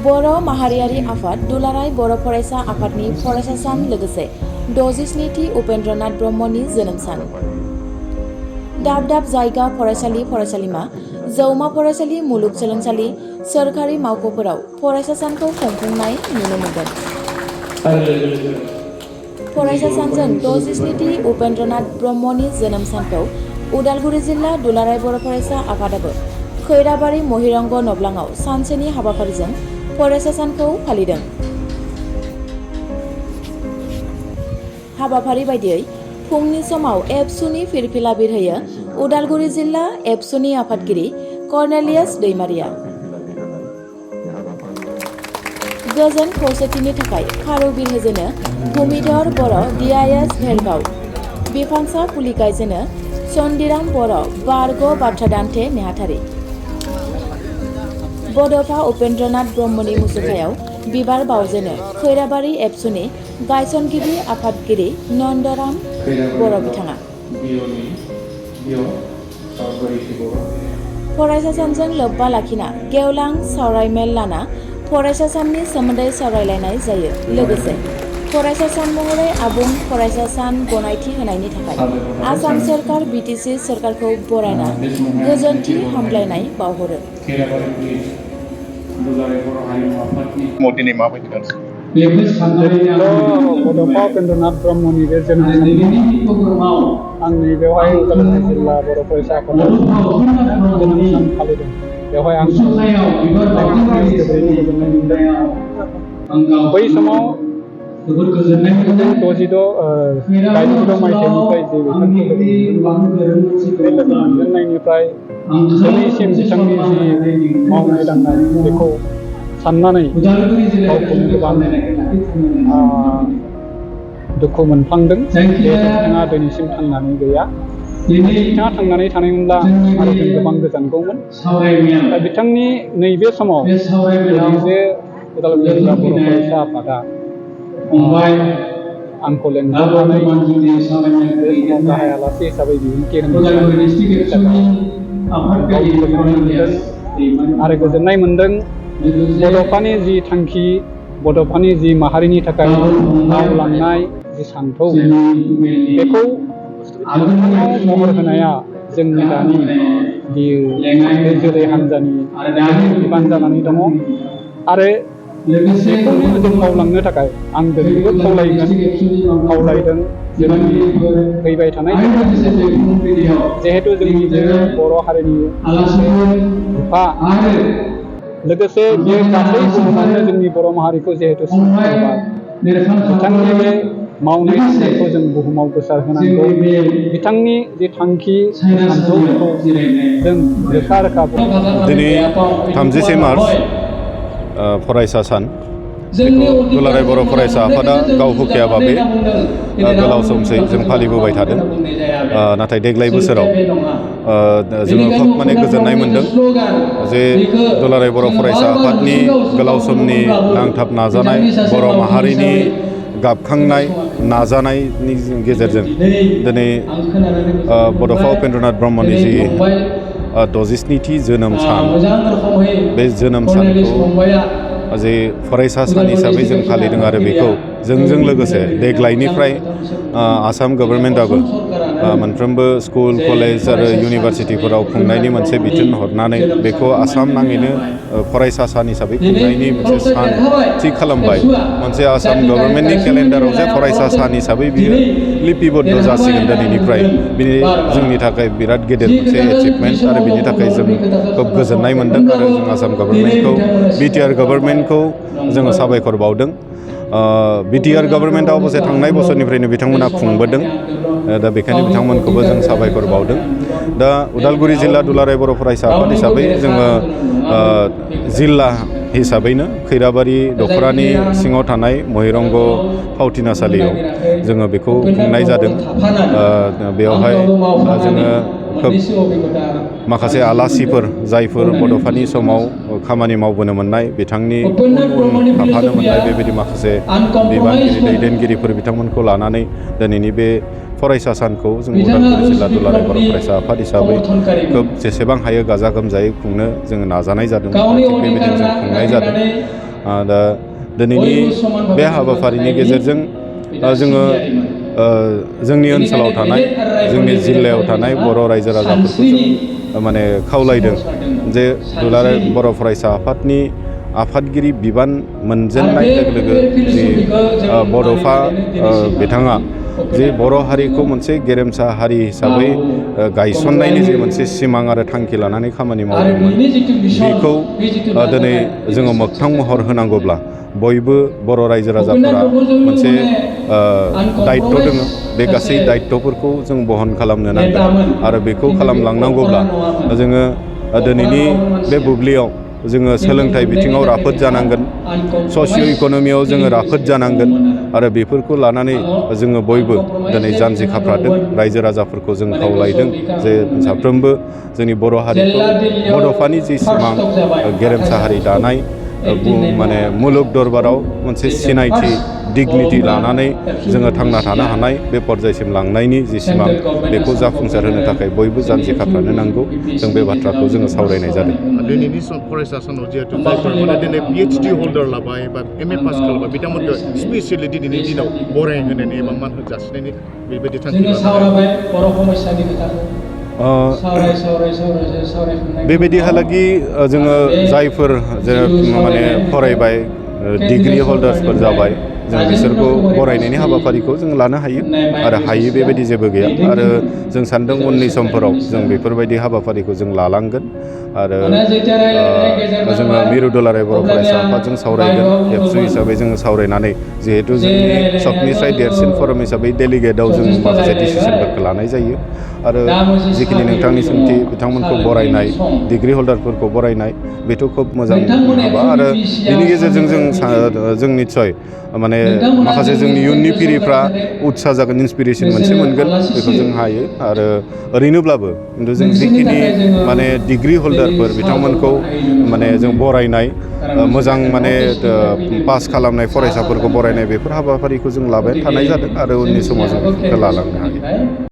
बर' माहारियारि आफाद दुलाराय बर' फरायसा आफादनि फरायसा सान लोगोसे 67थि उपेन्द्रनाथ ब्रह्मनि जोनोम सान। दाब दाब जायगा फरायसालि फरायसालिमा, जौमा फरायसालि मुलुगसोलोंसालि, सोरखारि मावख'फोराव फरायसा सानखौ खुंफुंनाय नुनो मोनदों। फरायसा सानजों 67थि उपेन्द्रनाथ ब्रह्मनि जोनोम सानखौ उदालगुरि जिल्ला दुलाराय बर' फरायसा आफादाबो खैराबारि महिरंग नब्लाङाव सानसेनि हाबाफारिजों फरायसा सानखौ फालिदों। हाबाफारि बायदियै फुंनि समाव एबसुनि फिरफिला बिरहोयो उदालगुरि जिल्ला एबसुनि आफादगिरि कर्नेलियास दैमारिया। गोजोन खौसेथिनि थाखाय खारौ बिरहोजेनो भुमिधर बर' DIS भेरगाव, बिफांसा फुलि गायजेनो चन्दिराम बर' बारग' बाथ्रा दान्थे नेहाथारि। बड'फा उपेन्द्रनाथ ब्रह्मनि मुसुखायाव बिबार बावजेनो खैराबारि एबसुनि गायसनगिरि आफादगिरि नन्दराम बर' बिथाङा। फरायसा सानजों लोब्बा लाखिना गेवलां सावरायमेल लाना फरायसा साननि सोमोन्दै सावरायलायनाय जायो। लोगोसे फरायसा सान महरै आबुं फरायसा सान गनायथि होनायनि थाखाय आसाम सोरखार BTC सोरखारखौ बरायना गोजोनथि हामलायनाय बावहरो। बड'फा उपेन्द्रनाथ ब्रह्मनि बे जोनोम सानाव आंनि बेवहाय उदालगुरि जिल्ला बर' फरायसा आफादा जोनोम सान फालिदों। बेवहाय आं जोबोरैनो गोजोननाय मोनदों। बै समाव 66 मायथाइनिफ्राय जे बिथांखौ बे लोगो मोनजेननायनिफ्राय दिनैसिम बिथांनि जि मावनाय दांनाय बेखौ साननानै गावखौनो गोबां दुखु मोनफ्लांदों। बिथाङा दिनैसिम थांनानै गैया। बिथाङा थांनानै थानायमोनब्ला आरो जों गोबां गोजानगौमोन। दा बिथांनि नैबे समाव जे उदालगुरि जिल्ला बर' फरायसा आफादा आंखौ लेंहरनानै बे समाव गाहाय आलासि हिसाबै बिबुंथि होनो आरो गोजोननाय मोनदों। बड'फानि जि थांखि, बड'फानि जि माहारिनि थाखाय मावलांनाय जि सान्थौ, बेखौ महर होनाया जोंनि दानि बे जोलै हान्जानि बिबान जानानै दङ। आरो बेखौनो जों मावलांनो थाखाय आं दिनैबो खावलायदों जोंनि फैबाय थानाय जिहेतु जोंनि बे बर' हारिनि बिफा, लोगोसे बे गासै बुहुमावनो जोंनि बर' माहारिखौ जिहेतु सिनायबाय, बिथांनि बे मावनाय दांनायखौ जों बुहुमाव गोसारहोनांगौ। बिथांनि जे थांखि सान्थौ बेखौ जों रोखा रोखा दिनै 30 मार्च फरायसा सान, बेखौ दुलाराय बर' फरायसा आफादा गाव हुखियाभाबै गोलाव समसै जों फालिबोबाय थादों। नाथाय देग्लाय बोसोराव जोङो खोब गोजोननाय मोनदों जे दुलाराय बर' फरायसा आफादनि गोलाव समनि नांथाब नाजानाय, बर' माहारिनि गाबखांनाय नाजानायनि गेजेरजों दिनै बड'फा उपेन्द्रनाथ ब्रह्मनि जि 67थि जोनोम सान, बे जोनोम सानखौ जे फरायसा सान हिसाबै जों फालिदों। आरो बेखौ जोंजों लोगोसे देग्लायनिफ्राय आसाम गभर्नमेन्टआबो मोनफ्रोमबो स्कुल, कलेज आरो इउनिभारसिटिफोराव खुंनायनि मोनसे बिथोन हरनानै बेखौ आसाम नाङैनो फरायसा सान हिसाबै खुंनायनि मोनसे सान थि खालामबाय। मोनसे आसाम गभर्नमेन्टनि केलेन्डाराव जे फरायसा सान हिसाबै बियो लिपिबद्ध जासिगोन दिनैनिफ्राय। बिनि जोंनि थाखाय बिराद गेदेर मोनसे एचिभमेन्ट आरो बिनि थाखाय जों खोब गोजोननाय मोनदों। आरो जों आसाम गभर्नमेन्टखौ, BTR गभर्नमेन्टखौ जोङो साबायखर बावदों। BTR गभर्नमेन्टआ अबसे थांनाय बोसोरनिफ्रायनो बिथांमोना खुंबोदों। दा बेखायनो बिथांमोनखौबो जों साबायखर बावदों। दा उदालगुरि जिल्ला दुलाराय बर' फरायसा आफाद हिसाबै जोङो जिल्ला हिसाबैनो खैराबारि दख'रानि सिङाव थानाय महिरंग फावथिनासालियाव जोङो बेखौ खुंनाय जादों। बेवहाय जोङो खोब माखासे आलासिफोर, जायफोर बड'फानि समाव खामानि मावबोनो मोननाय, बिथांनि उन थाफानो मोननाय बेबायदि माखासे बिबानगिरि, दैदेनगिरिफोर, बिथांमोनखौ लानानै दिनैनि बे फरायसा सानखौ जों उदालगुरि जिल्ला दुलाराय बर' फरायसा आफाद हिसाबै खोब जेसेबां हायो गाजा गोमजायै खुंनो जोङो नाजानाय जादों। थिग बेबायदिनो जों खुंनाय जादों। दा दिनैनि बे हाबाफारिनि गेजेरजों जोङो जोंनि ओनसोलाव थानाय जोंनि जिल्लायाव थानाय बर' रायजो राजाफोरखौ जों माने खावलायदों जे दुलाराय बर' फरायसा आफादनि आफादगिरि बिबान मोनजेननाय लोगो लोगो जि बड'फा बिथाङा जे बर' हारिखौ मोनसे गेरेमसा हारि हिसाबै गायसननायनि जे मोनसे सिमां आरो थांखि लानानै खामानि मावदोंमोन बेखौ दिनै जोङो मोगथां महर होनांगौब्ला बयबो बर' रायजो राजाफोरा मोनसे दायित्व दङ बे गासै दायित्वफोरखौ जों बहन खालामनो नांगोन आरो बेखौ खालामलांनांगौब्ला जोङो दिनैनि बे बुब्लियाव जोङो सोलोंथाइ बिथिङाव राफोद जानांगोन ससिय' इक'नमियाव जोङो राफोद जानांगोन आरो बेफोरखौ लानानै जोङो बयबो दिनै जानजि खाफ्रादों रायजो राजाफोरखौ जों खावलायदों जे साफ्रोमबो जोंनि बर' हारिखौ बड'फानि जि सिमां गेरेमसा हारि दानाय माने मुलुग दरबाराव मोनसे सिनायथि डिगनिटि लानानै जोङो थांना थानो हानाय बे पर्यायसिम लांनायनि जि सिमां बेखौ जाफुंसार होनो थाखाय बयबो जानजि खाफ्रानो नांगौ जों बे बाथ्राखौ जोङो सावरायनाय जादों। दिनैनि फरायसा सानाव जिहेतु जायफोर माने दिनै PhD हल्डार लाबाय बा MA पास खालामबाय बिथांमोनखौ स्पेसियेलि दिनैनि दिनाव बराय होनायनि एबा मान जासिनायनि बेबायदि थांखि बेबायदिहालागि जोङो जायफोर माने फरायबाय डिग्रि हल्डार्सफोर जाबाय जों बिसोरखौ बरायनायनि हाबाफारिखौ जों लानो हायो आरो हायै बेबायदि जेबो गैया आरो जों सानदों उननि समफोराव जों बेफोरबायदि हाबाफारिखौ जों लालांगोन आरो जोङो मिरु दुलाराय बर' फरायसा आफादजों सावरायगोन एबसु हिसाबै जोङो सावरायनानै जिहेथु जोंनि सबनिफ्राय देरसिन फरम हिसाबै डेलिगेटआव जों माखासे डिसिसनफोरखौ लानाय जायो आरो जिखिनि नोंथांनि सोंथि बिथांमोनखौ बरायनाय डिग्रि हल्डारफोरखौ बरायनाय बेथ' खोब मोजां हाबा आरो बिनि गेजेरजों जों निस्सय माने माखासे जोंनि इयुननि फिरिफ्रा उत्सा जागोन इन्सपिरेसन मोनसे मोनगोन बेखौ जों हायो आरो ओरैनोब्लाबो खिन्थु जों जिखिनि माने डिग्रि हल्डारफोर बिथांमोनखौ माने जों बरायनाय मोजां माने पास खालामनाय फरायसाफोरखौ बरायनाय बेफोर हाबाफारिखौ जों लाबाय थानाय जादों आरो उननि समाव जों बेफोरखौ लालांनो हायो।